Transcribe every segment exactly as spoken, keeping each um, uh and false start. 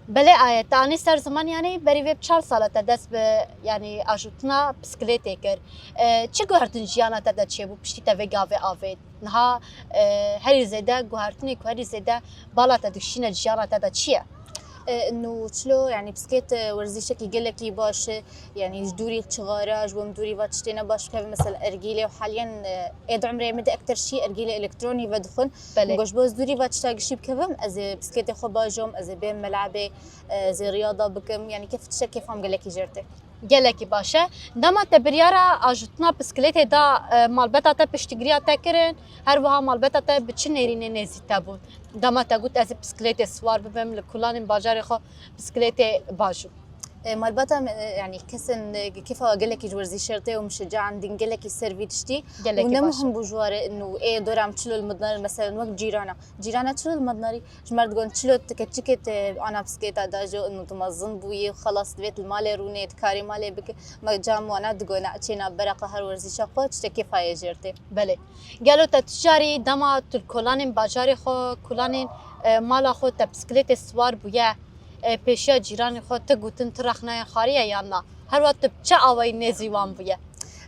Belê aye, te anî ser ziman, yanî berî vê çar sala te dest bi, yanî ajûtina bisikletê kir. E, çi guhertin jiyana te de çêbû piştî te vê gavê avêt? Niha, e, herî zêde guhertinê ku herî zêde bala te dikişîne jiyana te de çi ye? E, inu çilo, yanî bisiklet, e, werzîşekî gelekî baş e. Yanî ji dûrî çixara, ji bo min dûrî va tiştê ne baş bikevim. Mesela ergîlê û haliyen, e, ê di umrê min de ektir şî ergîlê elektronî vedixwin. Belê. Goş bo ez dûrî va tişta gişî bikevim, ez ê bisikletê xwe bajom, ez ê bêm melebê, e, ez ê riyada bikim. Yanî kêf tiştek kêfam gelekî jêr tê. Gelekî baş e. Dema te biryara ajûtina bisikletê da, e, malbeta te piştgiriya te kirin, her wiha malbeta te bi çi nêrînê nêzî te bûn? Dema te got ez ê bisikletê siwar bibim, li kulanên bajarê xwe bisikletê bajûm. E, malbata me, e, yanî kesên, e, kêfa gelekî ji werzîşer tê û min şeca endîn gelekî ser vî tiştî. Gelekî Û ne baş e. Muhim bû ji ware inu ê dora em çilo li min dinarî, meselen wek cîrana. Cîrana çilo li min dinarî, ji me re digon çilo tu keçikê te ana bisikleta dajo inu tu mezin bûyî, xelas divêt li malê rûnê, tu karê malê bike. Me cam wana digona çêna beraqa her werzîşa xwe, tiştekê fayê jêr tê. Belê. Gelo te tu carî dema tu li kolanên bajarê xwe, kolanên, e, mala xwe te bisikletê siwar bûye, e, pêşiya cîranê xwe ti gotin, ti rexnayên xariye yan na? Her wext tu bi çi awayî nêzî wan bûye?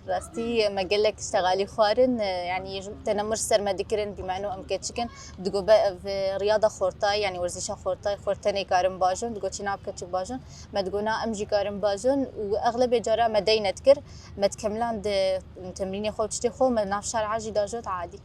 Rastî me gelek tişta xalî xwarin, e, yanî ji-, tene mir ser me dikirin, bîmeno em keçik in, digo be ev, e, riyada xortay, yanî werzîşa xortay, xortenê karin bajon, digo çi nav keçik bajon, me digo na em jî karin bajon û exlebê cara me deyne dikir, me dikemiland temrînê xwe û tiştê xwe, me nav şar a jî dajot adî.